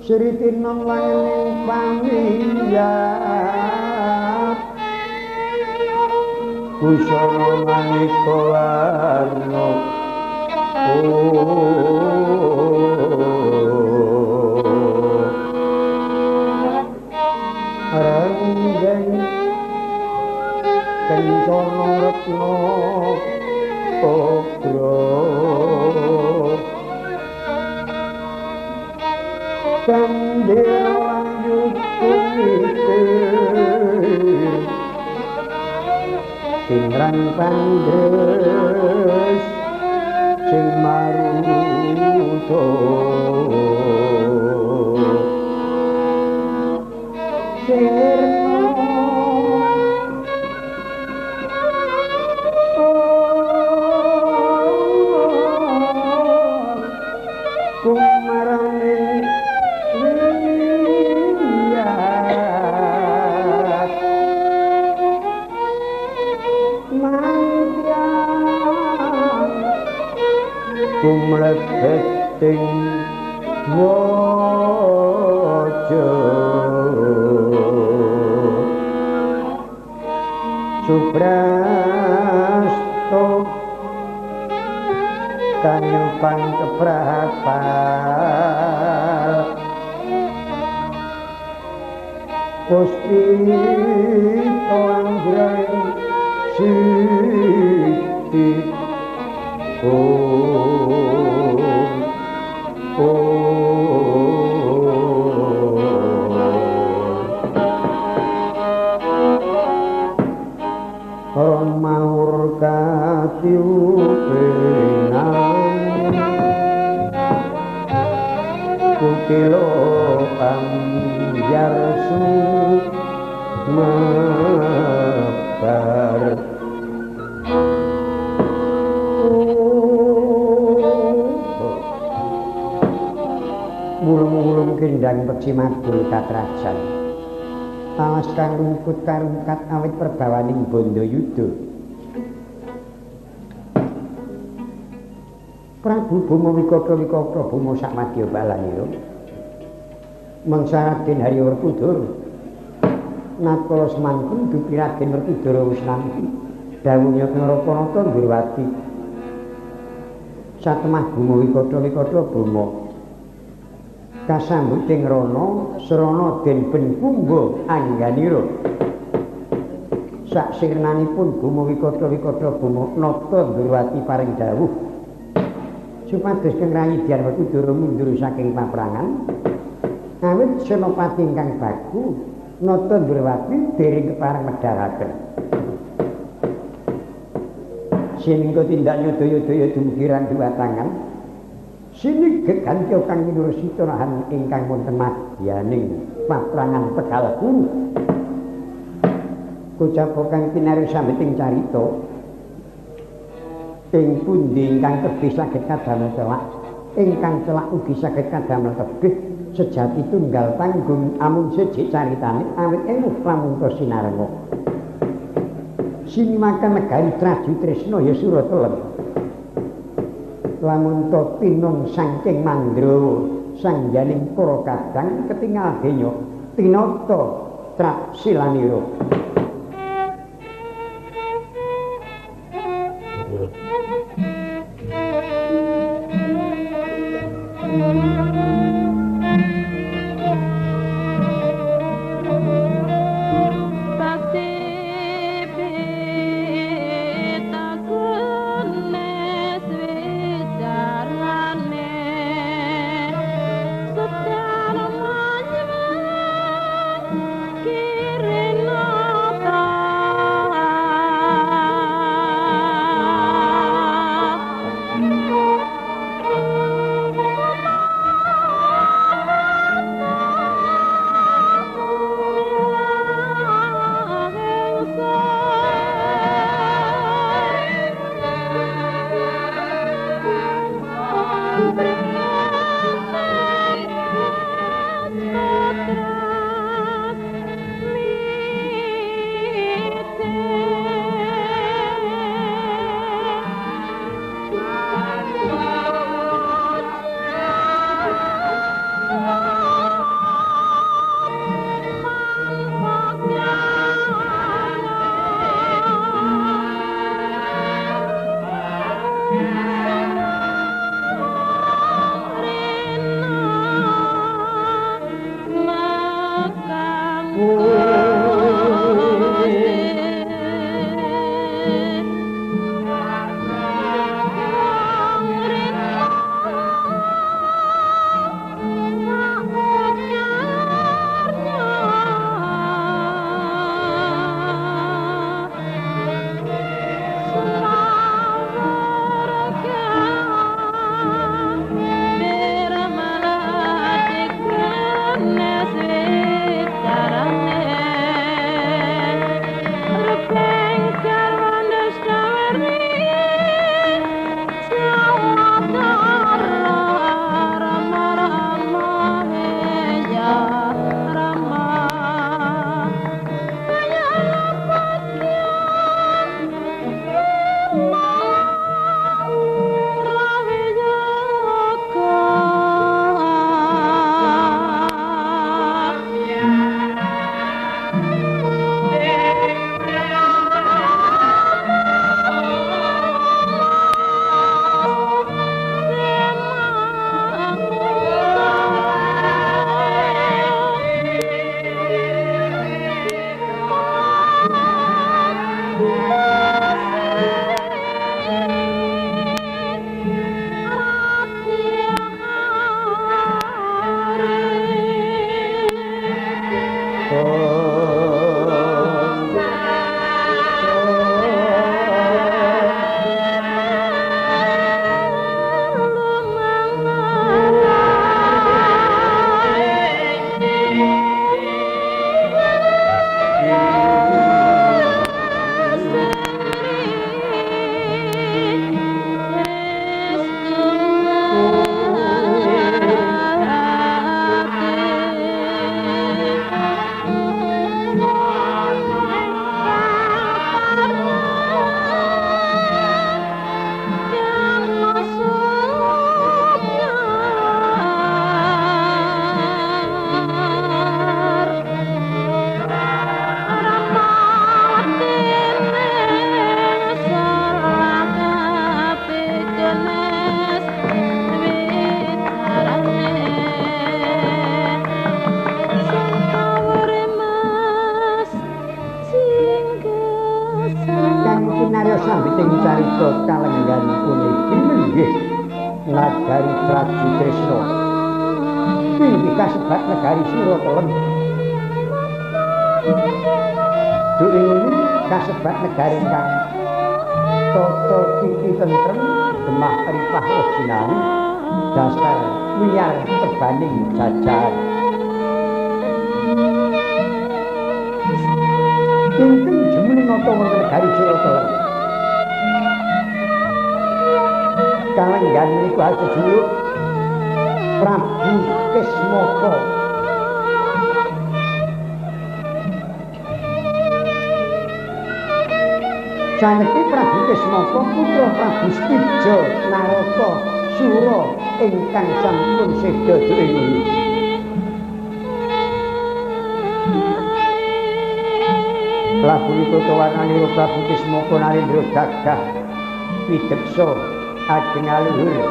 Sri Tinon langening pamiyat busana maneka warna ranggeng kencana retna obra Sandira yukumitir singrang pandres sing maruta sirna kumarane kumlebeting waja subrasto kanyupan keprapal puspita anggreng siti Ron maur katiupenan kukilo ambyar sumebar mulung-mulung kendang peksi madul katrajan alas kang rungkut karungkat awit perbawaning Bandayuda. Prabu Bama Wikata Wikata Bama samadya balanira mangsa Raden Harya Werkudara nata semangkun dupi Raden Werkudara wis nampi dawuhnya Narakanata Ndurwati satemah Bama Wikata Wikata Bama kasambut ing rana srana den ben kumba angganira saksirnanipun Bama Wikata Wikata Bama nata Ndurwati paring dawuh supados kang rayi Dyah Werkudara mundur saking paprangan awit senopati ingkang baku nata Ndurwati dereng kepareng medharaken siningga tindak nyodaya-daya dumugi randu watangan sini gegantya kang minursi tonahan ingkang wonten madyaning paprangan Tegal Kuru kocapa kang kinarya sambeting carita ing pundi ingkang tebih saged kadamel celak ingkang celak ugi saged kadamel tebih sejati tunggal panggung amun sejik caritane awit ewuh lamun ta sinarenga sinimakan negari Traju Tresna ya Surateleng lamun ta tinun saking Mandrawa sangyaning para kadang ketingal denya tinata trapsilanira. Kirena. negari Prabu Kresna. Inggih kasebat negari Surateleng. Duwe ngene kasebat negari kang tata titi tentrem gemah ripah jinawi dasar wiyar tebaning jajar. Ingkang jumeneng nata wonten negari Surateleng. Kalenggan menika jejuluk Prabu Kismaka. Saniki Prabu Kismaka putra Prabu Stija Naraka Sura ingkang sampun seda duwe. Prabu Wikota warnanira Prabu Kismaka narendra gagah pideksa ajeng aluhur.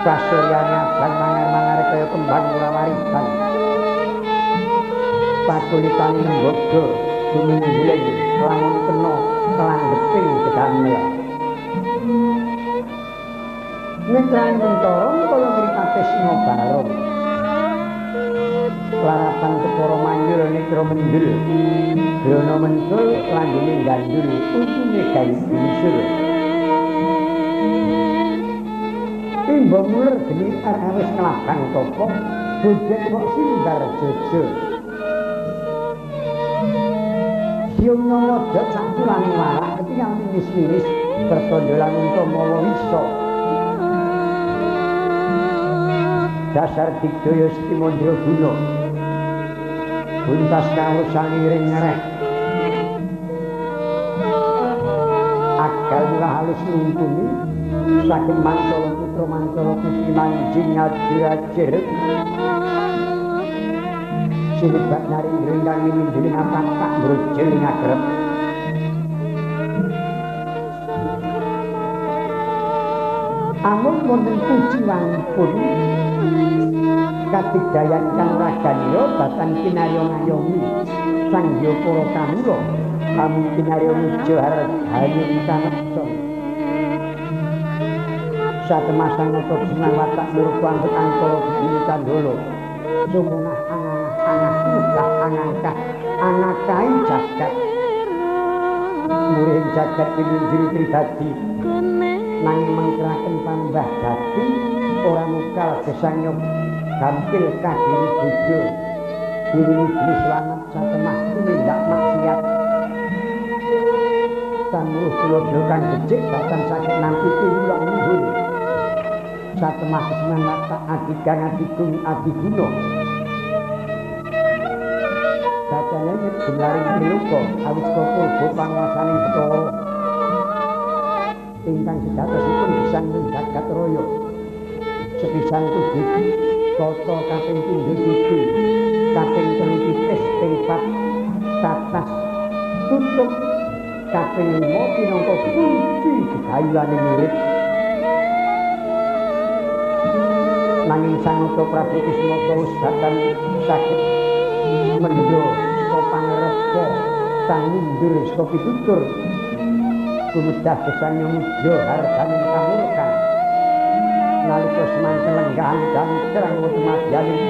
Pasuryane abang mangar-mangar kaya kembang murawariban. Pakulitane nembaga guminggling lamun kena kelanggeping gedamel. Netrane mentara kaya mripate singa barong. Larapan kepara manyur netra mendul. Grono mentul langgene gandul utune gawe binsur. Imba muler geni awis kelabang topo bojek kok sindar jojo. Siung nyawa dot sak tulane warak ketinggal linis-linis bertondolan unta mawa wisa. Dasar digdaya Siti Mandraguna buntas kawrusan iring ngereh. Agal murah halus nuntuni saged mancala putra mancala putri manjing ngajir-ajir. Sinebak narindra ingkang minindhing apatak mbrojol ing agrep. Amun wonten puji wangipun kadigdayan kang raganira batan kinarya ngayomi sang hyang para kamula amun kinarya muja hargayung kameksa. Satemasang nata jeneng watak murka anggep angkara bumi candala sumunah angah angah angangkah anakai jagat muring jagat pinunjul pribadi nanging mangkeraken pambah dadi ora mukal gesang gampil kadiri bojo diringi iblis slamet satemah tumindak maksiat samuruh tuladha kang becik batan saged nampi piwulang luhur satemah kesenang watak adigang adigung adiguna bacane gumlaring triloka awit saka purba panguwasaning Bathara ingkang sejatosipun gesang ing jagat raya sepisan tujuh tata kaping pindho siji kaping telu titis ping pat tatas tutup kaping lima pinangka kunci gegayuhane murid. Nanging Sanata Prabu Kismaka wis batan saged mendha saka pangarepa tangundur saka pitutur gumedhah gesang muja harganing kamurkan nalika semanten lenggahan dangkrang wonten madyaning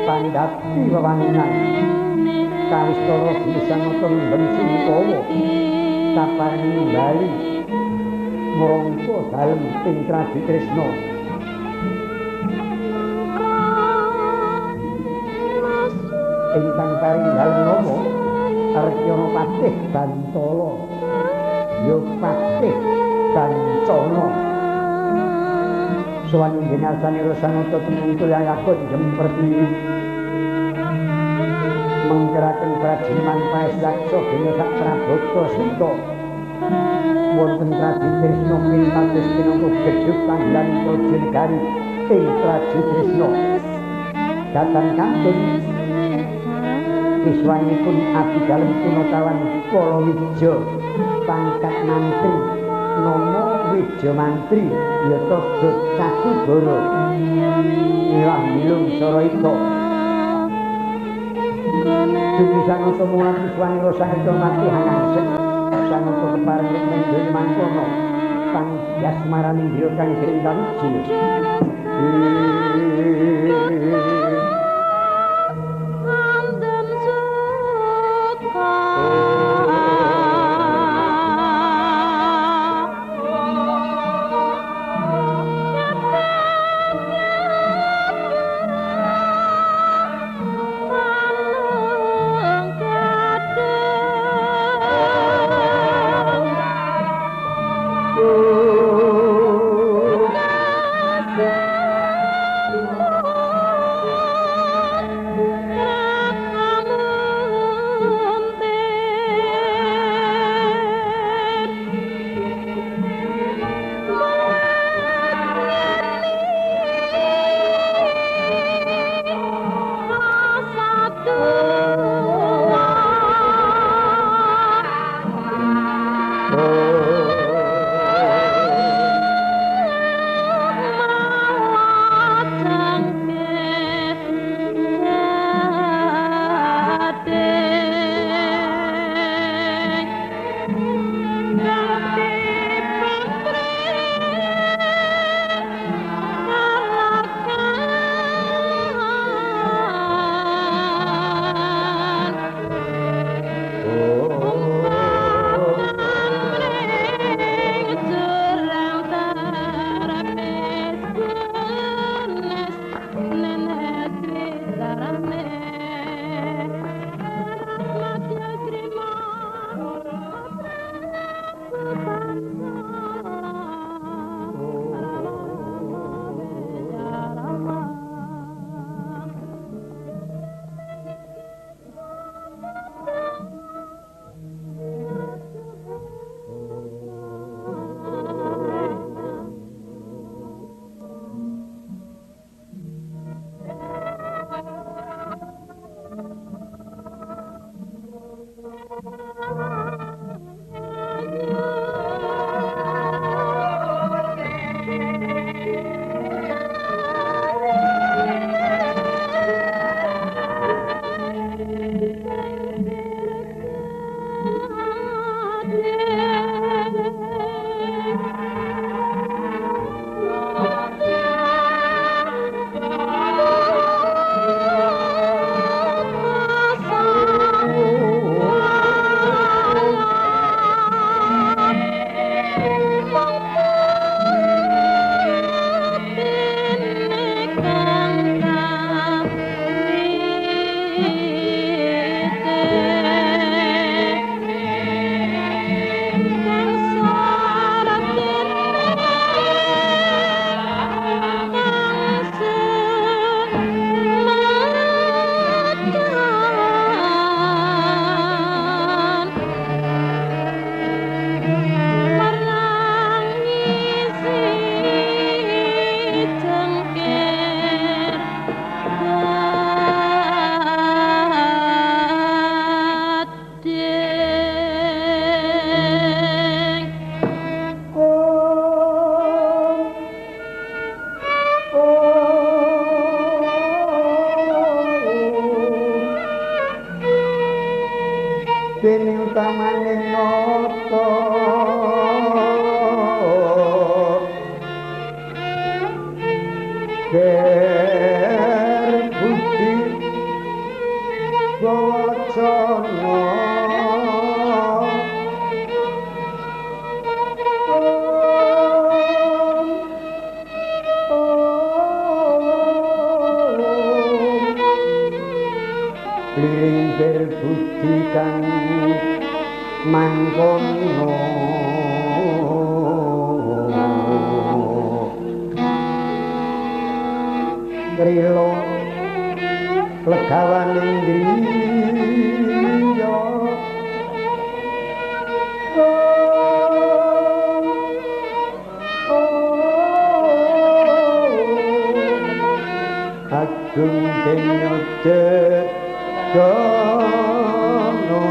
pandhapi wewangunan kawistara Sanata ngembeng sungkawa kaparengi nimbali mrangka dalem ing Traju Tresna. Ingkang paring dalem nama Arkyana Patih Bantala ya Patih Bancana. Sowan ngarsanira Sanata tumungkul yakun jempertiwi mengkeraken prajiman paes yaksa gena sak prabata sita wonten Traju Tresna pintatus pinangka gedhug panggilan praja negari ing Traju Tresna. Datan kantun kiswanipun abdi dalem punotawan Palawija pangkat mantri nama Wija Mantri yata Cakubara Ilah Milung Saraita. Dugi Sanata mulang kiswanira Sanata mati hangangsek Sanata kepareng mendha mangkono pang yasmaraning dira kang gering kawijil. Dene utamaning nata ber budi wacana liring ber budi kang mangkono rilo legawaning griya agung dene dono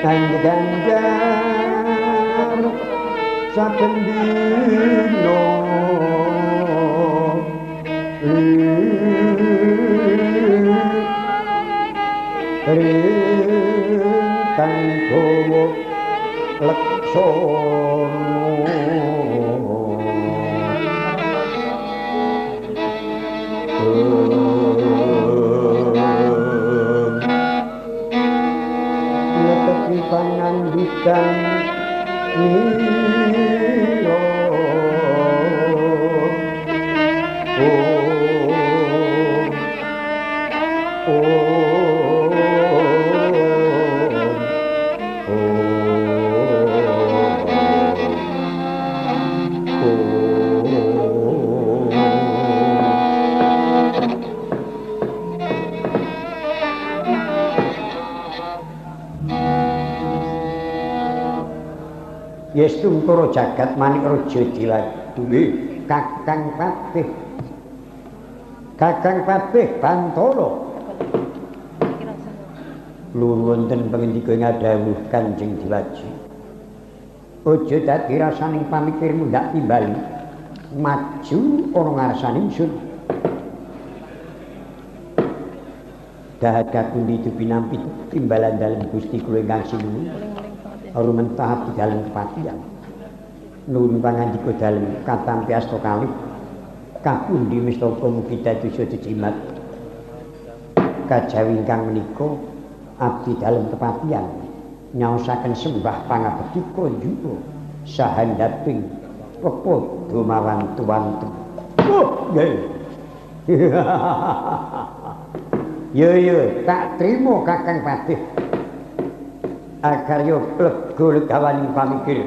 kang ganjar saben dina rintang dawa Leksana. Netepi pangandikan nira. Yestungkara jagat manik raja diladue Kakang Patih. Kakang Patih Bantala. Luhur wonten pangendika ngadhawuh Kanjeng Diwaji. Aja dadi rasaning pamikirmu ndak timbali. Maju ana ngarsane ingsun. Dahat pundi pinampi timbalan dalem Gusti kula ingkang sinuwun. Rumentah abdi dalem kepatihan. Nuwun pangandika dalem katampi asta kalih. Kapundi mistaka mugi dados jejimat. Kajawi ingkang menika abdi dalem kepatihan nyaosaken sembah pangabekti kunjuka sahandaping pepadha mawantu-wantu. Oh, nggih. Yo yo, tak trimo Kakang Patih. Agar yo lega legawaning pamikir.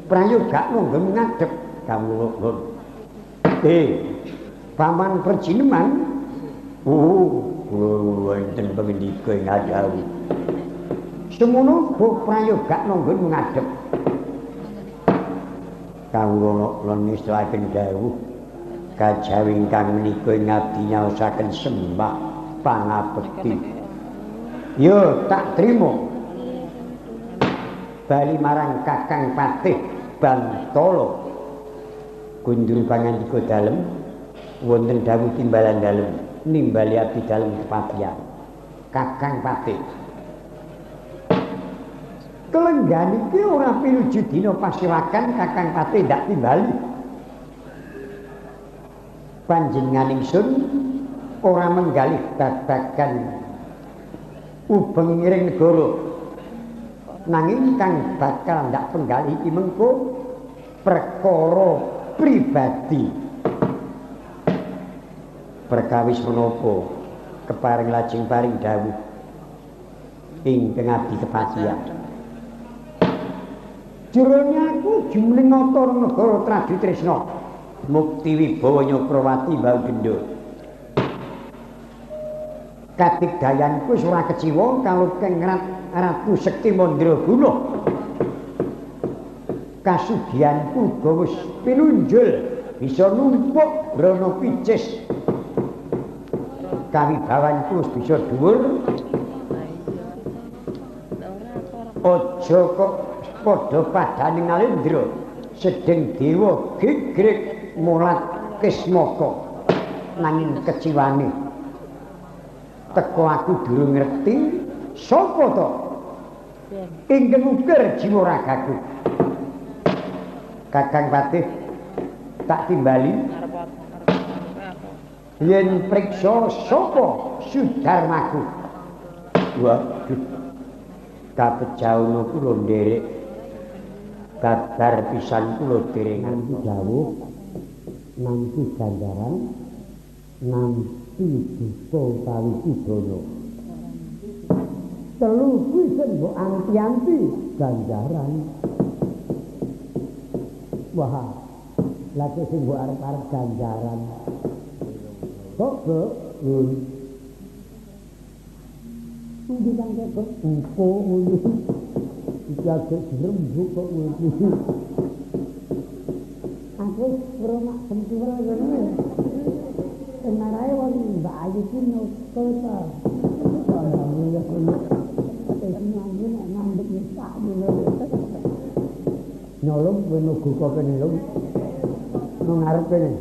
Prayoga monggo ngadhep kawula. Paman Perjineman. Wonten pangendika ing ngadhawuh. Semono uga prayoga monggo ngadhep. Kawula lan ngestokaken dawuh kajawi ingkang menika ing abdi nyaosaken sembah pangabekti. Yo tak trimo. Bali marang Kakang Patih Bantala. Kundur pangandika dalem wonten dawuh timbalan dalem nimbali abdi dalem kepatihan. Kakang Patih. Kelenggan iki ora pinuju dina pasiwakan Kakang Patih ndak timbali. Panjenengan ingsun ora menggalih babagan ubeng ngiring negara. Nanging kang bakal ndak penggalih iki mengko perkara pribadi. Perkawis menapa keparing lajeng paring dawuh ingkang abdi kepatihan. Jroning aku jumling nata negara Tradu Tresna Mukti Wibawa Nyakrawati Mbau Gendha. Katigdayanku wis ora keciwa kalukeng Ratu Sekti Mandraguna. Kasugihanku uga wis pinunjul bisa numpuk brana picis. Kawibawanku wis bisa dhuwur. Aja kok padha padane Nalendra sedeng dewa gigrik mulat kismaka. Nanging keciwane teko aku durung ngerti sapa to ingkang ukir jiwa ragaku. Kakang Patih tak timbali yen priksa sapa sudarmaku. Waduh, kapejaono kula nderek babar pisan kula dereng nampi dawuh, nampi ganjaran, nampi duka utawi pidana. Telu kuwi sing mbok anti-anti ganjaran. Wah, lha kok sing mbok arep-arep ganjaran. Kok kok endi kang kok engko ngono. Iki agak dirembuk kok ngono. Aku ora mak sempurna ngono. Enarae wong Mbak Ayu ki nutul to. Nyolong kowe nugu kok kene lho. Nang ngarep kene.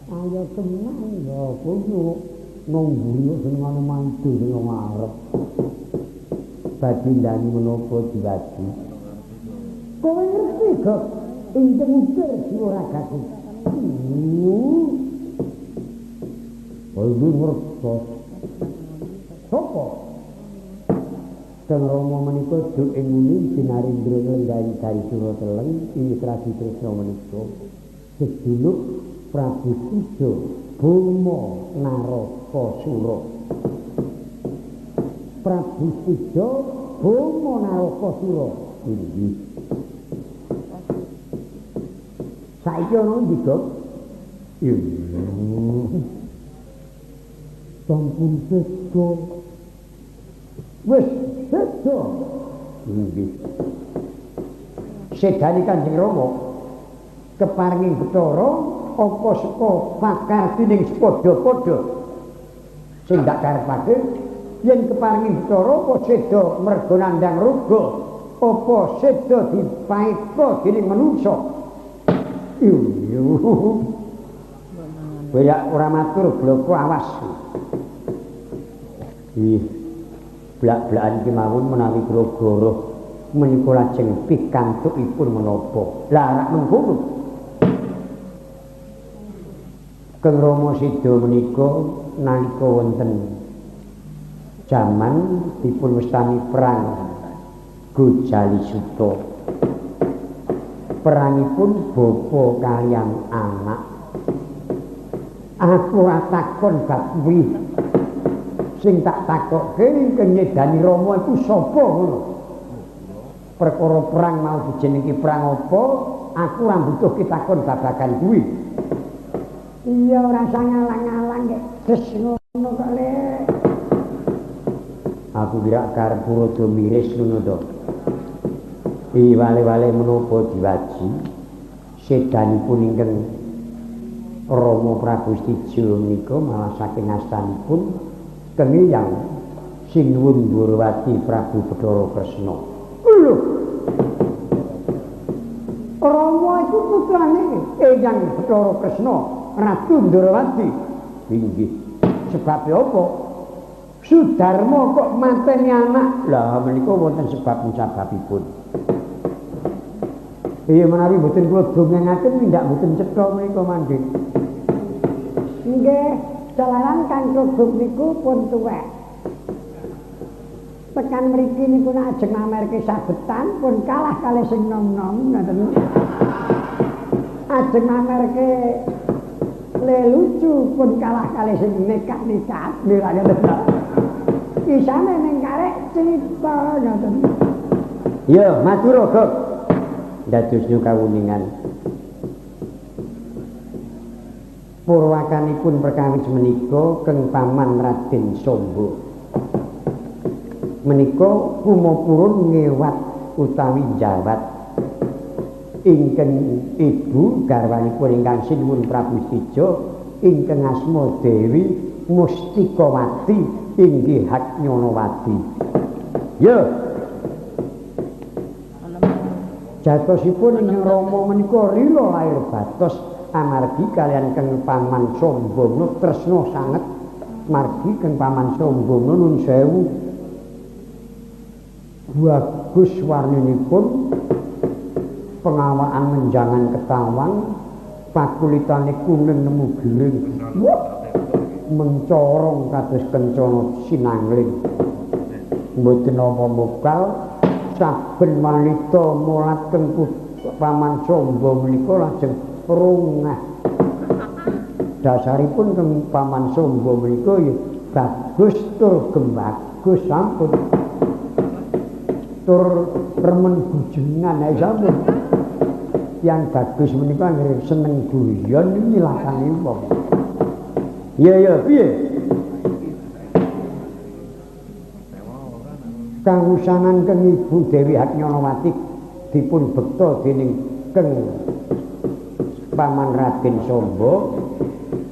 Ayo tenan ya kowe nang mburi senengane mantu sing ngarep. Badhe ndani menapa diwaji. Kowe ngerti kok ingkang ucur jiwa ragaku. Kowe ngertos. Sopo? Kang Rama menika duk ing nguni Jinarendra nglenggahi dari Surateleng ing Tragi Tresna menika seduluk Prabu Sija Boma Narakasura. Prabu Sija Boma Narakasura. Inggih. Saiki ana endi, Gok? Iya. Sampun sedo. Wis sedo. Inggih. Sedane Kanjeng Rama keparinging Bathara apa saka pakartining sepadha-padha sing dak karepake yen keparinging Bathara apa seda merga nandhang roga apa seda dipaeka dening manungsa. Iya. Kowe ora matur bloko awas. Ih. Blak-blakan iki mawon menawi kula goroh menika lajeng pikantukipun menapa. Lah rak mengkono. Kang Rama Sida menika nalika wonten jaman dipun wastani perang Gojali Suta. Perangipun bapa kaliyan anak. Aku ora takon bab kuwi. Sing tak takokke ingkang nyedani Rama iku sapa ngono. Perkara perang mau dijenengi perang apa, aku ora butuh kitakon babagan kuwi. Iya ora usah ngalang-alang kek des ngono kok Lek. Aku kira karepku rada miris ngono to. Iwale-wale menapa diwaji sedanipun ingkang Rama Prabu Setija menika malah saking astanipun Kengiyang Sinuwun Ndhurawati Prabu Bathara Kresna. Lho. Rama iku putrane Eyang Bathara Kresna, Ratu Ndhurawati. Inggih. Sebabe apa? Sudarma kok mateni anak? Lah menika wonten sebab musababipun. Iya menawi mboten kula dongengaken tindak mboten cetha menika mangke. Nggih, jalaran kang klubuk niku pun tuwek. Tekan mriki niku nek ajeng mamerke sabetan pun kalah kalih sing nom-nom ngoten. Ajeng mamerke le lucu pun kalah kalih sing nekat-nekat lha ngoten. Isane ning karek crita ngoten. Ya, matur Gok. Dadosnya kawuningan. Purwakanipun perkawis menika keng paman Raden Sombo. Menika kumapurun ngewat utawi njawat ingkang ibu garwanipun ingkang sinuwun Prabu Setija ingkang asma Dewi Mustikawati inggih Haknyonowati. Ya. Jatosipun ingkang Rama menika rila lair batos amargi kaliyan keng paman Sombono tresna sanget margi keng paman Sombono nun sewu bagus warninipun pengawaan menjangan ketawang pakulitane kuning nemu giring mencorong kados kencana sinangling mboten napa mokal saben wanita mulat keng paman Sombo menika lajeng rungah. Dasaripun keng paman Sombo menika ya bagus tur gembagus sampun. Tur remen gujengan ae sampun. Yang bagus menika anggere seneng guyon nyilakani wong. Iya ya piye? Kawusanan keng Ibu Dewi Haknyonowati dipun bekta dening keng paman Raden Sombo.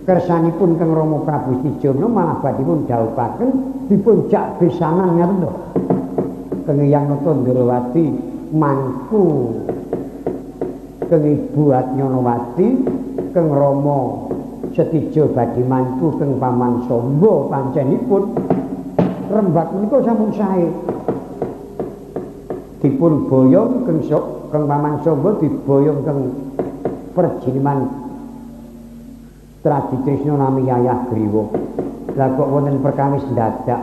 Kersanipun keng Rama Prabu Setija malah badhipun dhawuhaken dipun jak besanan ngaten lho. Keng Eyang Nata Ndhurawati mangku keng Ibu Haknyonowati, keng Rama Setija badhe mantu keng paman Sombo pancenipun rembak menika sampun sae. Dipun boyong keng keng Paman Samba diboyong keng perjiliman Tradi Trisna nami Yayah Griwa. Lah kok wonten perkawis ndadak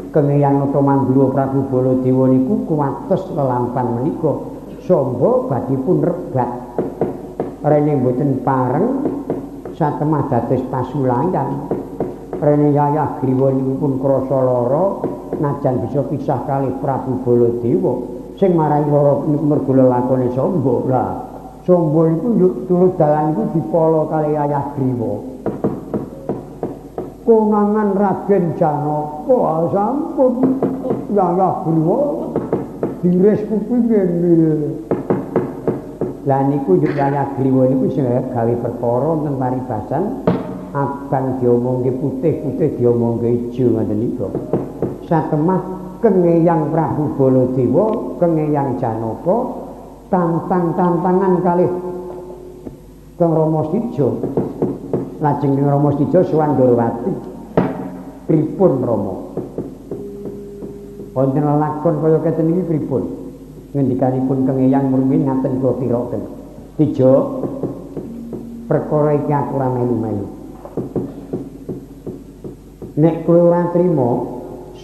Keng Eyang Nata Mandura Prabu Baladewa niku kuwates lelampan menika Samba badhe pun rebat. Rene mboten pareng satemah dados pasulayan. Rene Yayah Griwa niku pun krasa lara najan bisa pisah kalih Prabu Baladewa sing marai lara niku mergo lelakone Samba. Lah Samba niku yuk turut dalan niku dipala kalih Yayah Griwa. Konangan Raden Janaka sampun Yayah Griwa diris kupinge. Lah niku yuk Yayah Griwa niku sing gawe perkara wonten paribasan abang diomongke putih, putih diomongke ijo ngoten niku. Satemah Keng Eyang Prabu Baladewa, Keng Eyang Janaka tantang-tantangan kalih Keng Rama Sija. Lajeng Keng Rama Sija sowan Ndorowati. Pripun Rama? Wonten lelakon kaya keten iki pripun? Ngendikanipun Keng Eyang rumiyin ngaten kula tiroken. Tija, perkara iki aku ora melu-melu. Nek kowe ora trima,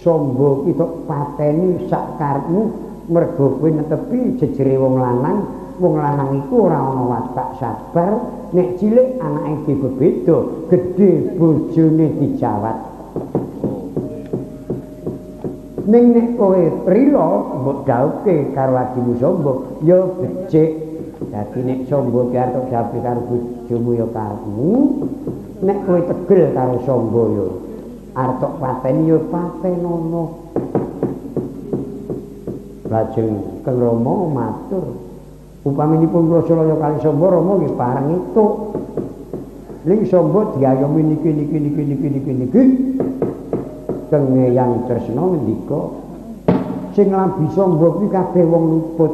Samba ki tok pateni sak karepmu mergo kowe netepi jejere wong lanang. Wong lanang iku ora ana watak sabar, nek cilik anake dibebeda, gedhe bojone dijawat. Ning nek kowe rila mbok dhauke karo adimu Samba, ya becik. Dadi nek Samba ki arep dhauke karo bojomu ya karepmu, nek kowe tegel karo Samba ya arep tok pateni ya patenono. Lajeng Keng Rama matur, upaminipun kula sulaya kali Samba, Rama nggih pareng entuk. Ning Samba diayomi niki niki niki niki niki niki. Keng Eyang Tresna ngendika, sing nglambi Samba kuwi kabeh wong luput.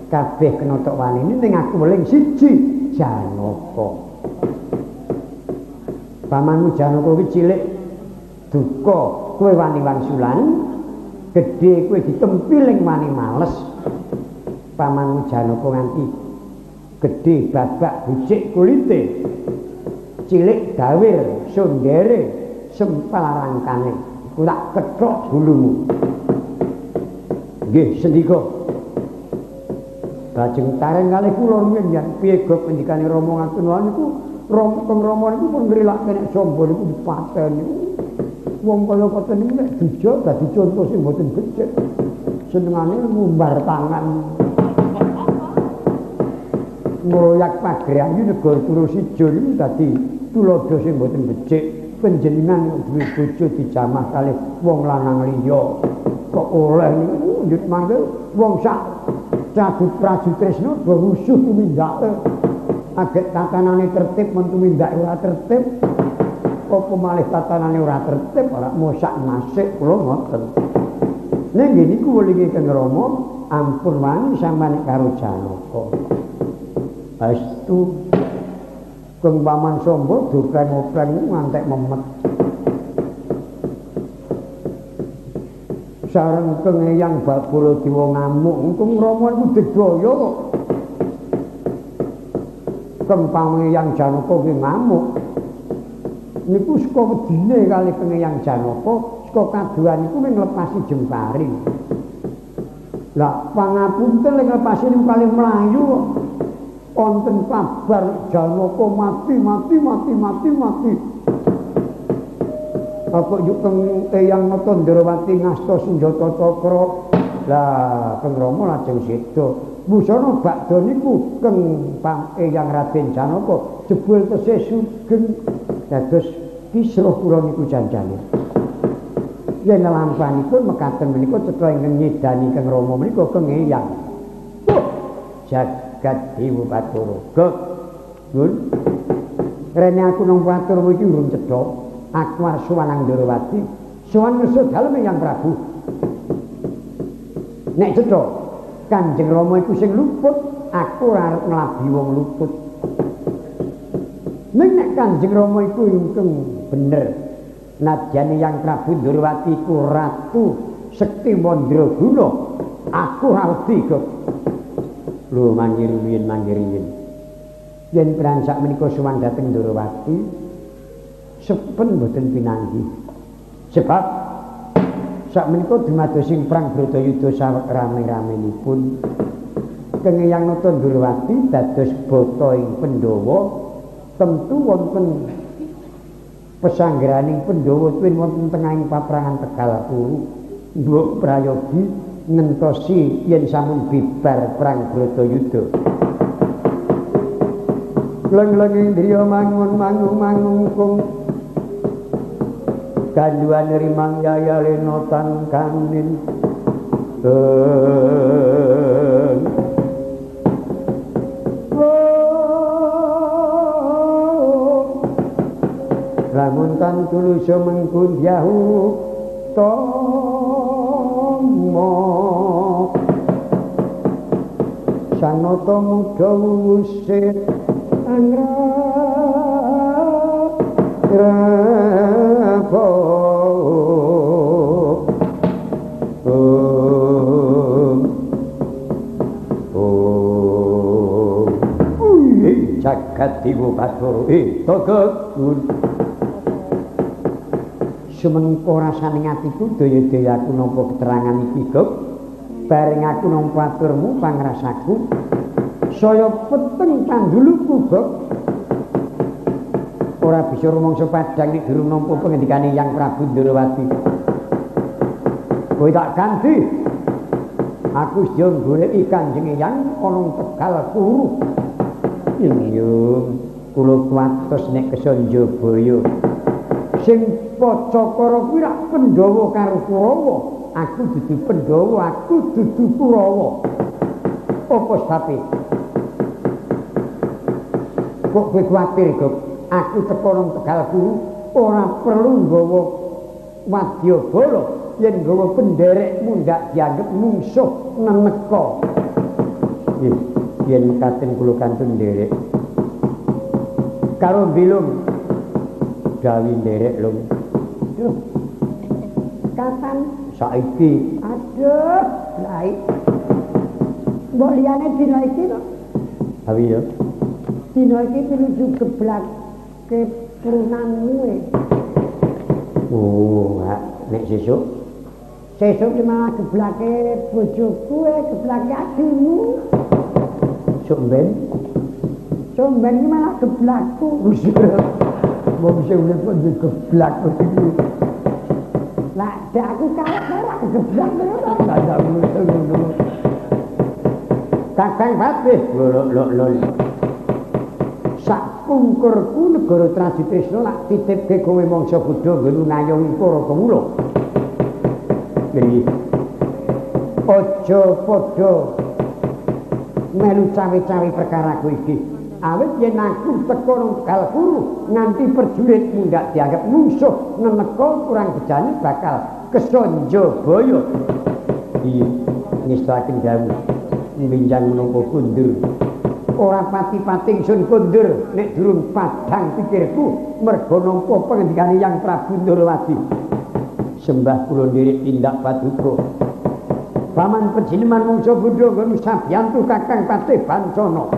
Kabeh kena tok wanine ning aku weling siji Janaka. Pamanmu Janaka kuwi cilik duka kowe wani wangsulan, gedhe kowe ditempiling wani males. Pamanmu Janaka nganti gedhe babak becik kulite, cilik dawir sondere sempal rangkane, iku tak kethok bulumu. Nggih sendika. Lajeng tareng kalih kula rumiyin yen piye gop ngendikane Rama ngaten wae niku Keng Rama niku pun ngrilake nek Samba niku dipateni. Wong kaya koten niku nek dijo dadi conto sing mboten becik. Senengane ngumbar tangan. Ngroyak pager ayu negara Turusija niku dadi tuladha sing mboten becik. Panjenengan duwe bojo dijamah kalih wong lanang liya. Kok oleh niku njut mangke wong sak Prabu Trisna do rusuh tumindake. Agek tatanane tertib men tumindake ora tertib. Apa malih tatanane ora tertib ora mosak masik kula ngoten. Ning nggih niku welinge Keng Rama ampun wani sampeyan karo Janaka. Astu Keng Paman Samba dopreng-opreng ngantek memet. Sareng Keng Eyang Baladewa ngamuk, Keng Rama niku digdaya kok. Keng Pameyang Janaka kuwi ngamuk. Niku saka wedine kali Keng Eyang Janaka, saka kaduhan niku nglepasi jempari. Lah pangapunten nglepasi niku kali mlayu kok. Wonten kabar Janaka mati mati mati mati mati. Apa yuk Keng Eyang Nata Ndrawati ngasta senjata cakra. Lah Keng Rama lajeng seda. Busana bakda niku Keng Eyang Raden Janaka jebul tesih sugeng dados kisruh kula niku janjane. Yen lampanipun mekaten menika cetha ingkang nyedani Keng Rama menika Keng Eyang. Jagat Dewa Bathara. Gek. Nun. Rene aku nang patur iki urung cetha. Aku arep sowan nang Ndrawati, sowan ngersa dalem Eyang Prabu. Nek cetha Kanjeng Rama iku sing luput, aku ora arep nglabi wong luput. Ning nek Kanjeng Rama iku ingkang bener, nadyan Eyang Prabu Ndrawati iku ratu sekti mandraguna. Aku ora wedi kok. Lho manggih rumiyin manggih riyin. Yen perang sak menika sowan dhateng Ndorowati sepen mboten pinanggih. Sebab sak menika dumadosing perang Bratayuda saweg rame-ramenipun Kang Eyang Nata Ndorowati dados bata ing Pandhawa, tentu wonten pesanggeraning Pandhawa tuwin wonten tengahing paprangan Tegal Kuru. Mbok prayogi ngentosi yen sampun bibar perang Bratayuda. Leng-leng indriya mangun mangung mangungkung ganduan rimang yaya lena tan kanin. Lamun tan tulusa mengkun yahu tomo sang nata muda wusir angrabo. Jagat dewa bathara tegegun. Sumengko rasane atiku daya-daya aku nampa keterangan iki, Gop. Bareng aku nampa aturmu pangrasaku saya peteng tanduluku, Gop. Ora bisa rumangsa padhang nek durung nampa pengendikane Yang Prabu Ndorowati. Kowe tak ganti. Aku sedya goleki Kanjeng Eyang ana Tegal Kuru. Iya, kula kuwatos nek Kesanjabaya. Sing Pacakara kuwi rak Pandhawa karo Kurawa. Aku dudu Pandhawa, aku dudu Kurawa. Apa sape? Kok kowe kuwatir, Gop? Aku teko nang Tegal Kuru ora perlu nggawa wadyabala, yen nggawa penderek mundhak dianggep mungsuh neneka. Nggih, yen mekaten kula kantun nderek. Karo bilung gawi nderek lung. Duh. Kapan? Saiki. Aduh, laik. Mbok liyane dina iki to? Ha iya. Dina iki pinuju geblake prunanmu e. Oh, hak nek sesuk. Sesuk ki malah geblake bojoku e, geblake adimu. Sok ben. Sok ben ki malah geblakku. Wong sing urip kok geblak iki. Lah, dek aku kalah ora geblak ngono. Lah ngono. Kakang Patih, lho lho. Sak pungkurku negara Trajitrisna lak titipke kowe mangsa bodho nggon ngayomi para kawula. Nggih. Aja padha melu cawe-cawe perkaraku iki. Awit yen aku teko nang Tegal Kuru nganti perjurit mundhak dianggep mungsuh neneka kurang bejane bakal Kesanjabaya. Iya, ngestakaken dawuh mbinjang menapa kundur. Ora pati-pati ingsun kundur nek durung padhang pikirku merga nampa pengendikane Yang Prabu Ndorowati. Sembah kula nderek tindak paduka. Paman pejineman mangsa bodho nggon sabiyantu Kakang Patih Bancana.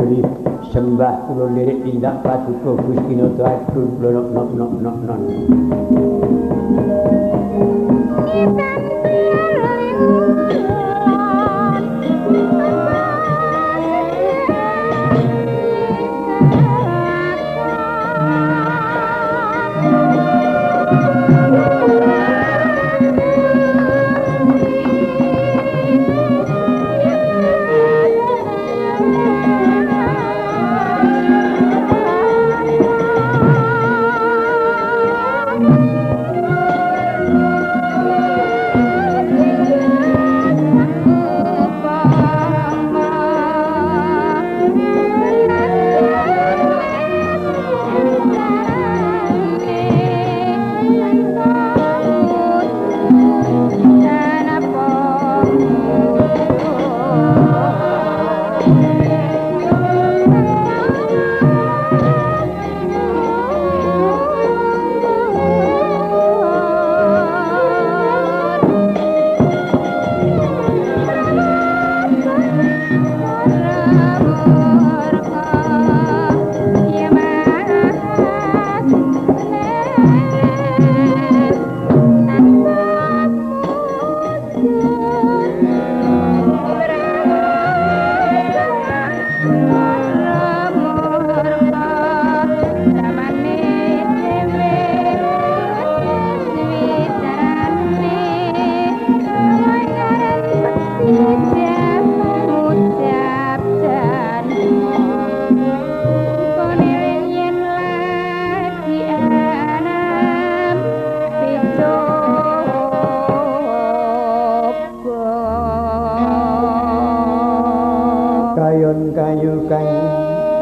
Jadi sembah kula nderek tindak paduka Gusti Nata Agung kula nok nok nok nok. Thank you.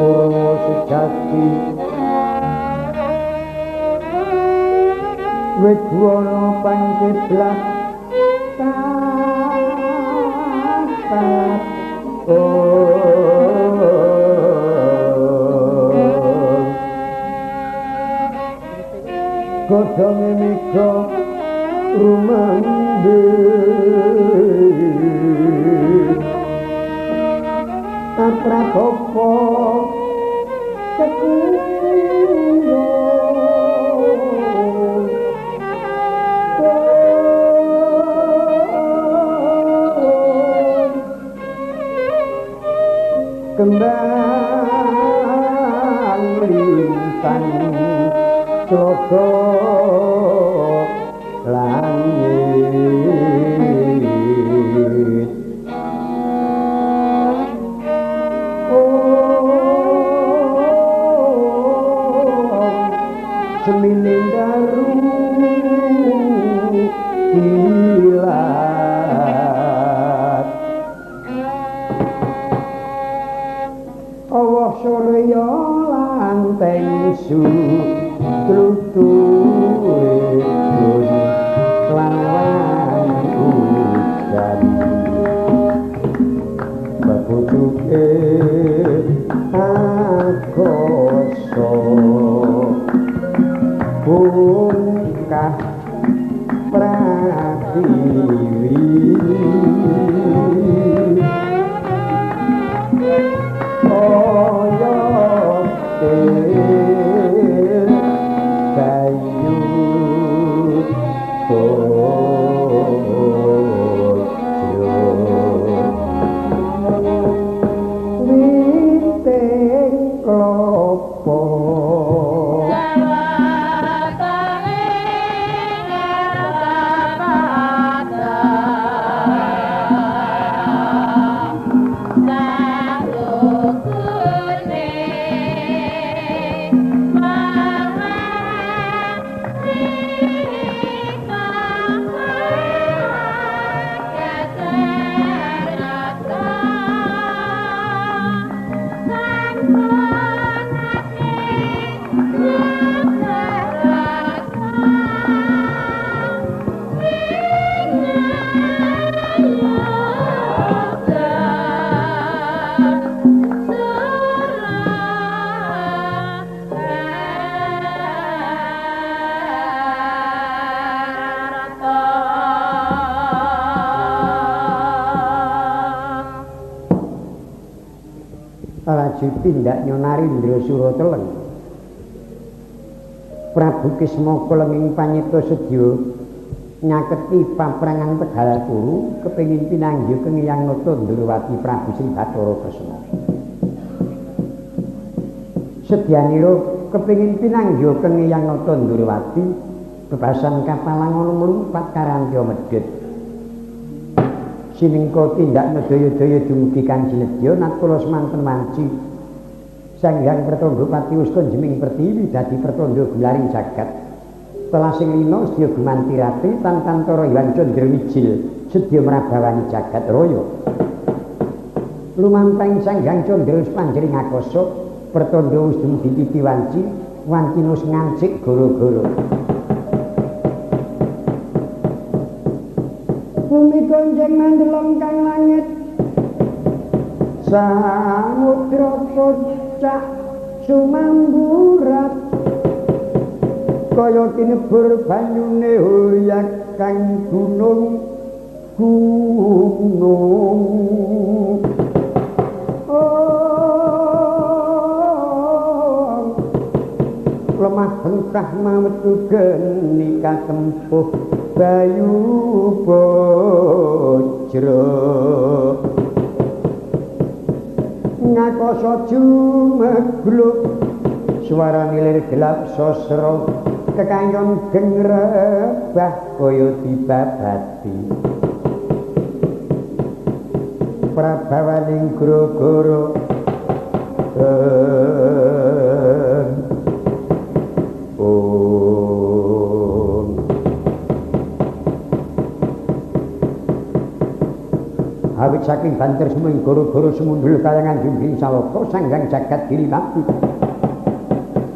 Kurawa sejati wit buwana pangkiblat tapat godhonge mega rumangde aprabopo kekuyo kembang lintang tlogo langit. Oh, semine daru kilat Allah surya lanteng su tlutuhe lawan udan babutuke akasa bungkah pratiwi tindak Narendra Surateleng Prabu Kismaka lenging panyita sedya nyaketi paprangan Tegal Kuru kepengin pinanggih keng Hyang Nata Ndrawati Prabu Sri Bathara Kresna. Sedyanira kepengin pinanggih keng Hyang Nata Ndrawati bebasan kapalang ana mlumpat karantya medhit. Sinengka tindak nedaya-daya dumugi kang sinedya natkala semanten wanci Sang Hyang Pertandha Pati Wusta jeming pertiwi dadi pertandha gularing jagat. Telasing lina sedya gumanti rati tan tantara Hyang Candra Wijil sedya mrabawani jagat raya. Lumampahing Sang Hyang Candra wis panjering akasa, pertandha wis dumugi titi wanci, wanci wis ngancik gara-gara. Bumi gonjeng mandeleng kang langit samudra kocak sumamburat kaya tinebur banyune hoyak kang gunung gunung. Oh, lemah bengkah mawetu geni katempuh bayu bojro ngakasa jumegluk suarane lir gelap sosro kekayon geng rebah kaya dibabati prabawaning grogoro. Awit saking banter suming goro-goro sumundul kayangan jumbing saloka sanggang jagat giri mabdi.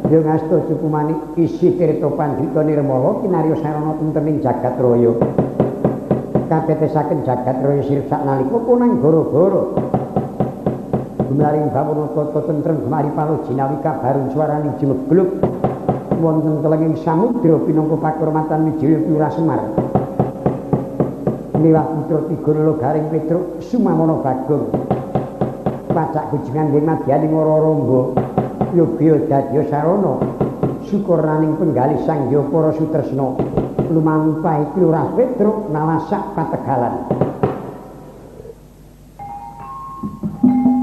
Yo ngasta cukumani isi tirta pandhita nirmala kinarya sarana tentreming jagat raya. Katetesaken jagat raya sirep saknalika punang goro-goro. Gumlaring bawana tata tentrem gemari palo jinawi kabarung swaraning jumegluk wonten telenging samudra pinangka pakurmatan Wijaya Pura Semar. Miwah putra Tiganala Garing Petruk Sumawana Bagong. Pacak gujengan ing madyaning Ora-Rangga yoga dadya sarana syukurnaning penggalih Sang Hyang Para Sutresna lumampah Lurah Petruk nalasak pategalan. Thank you.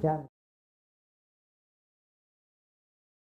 Jam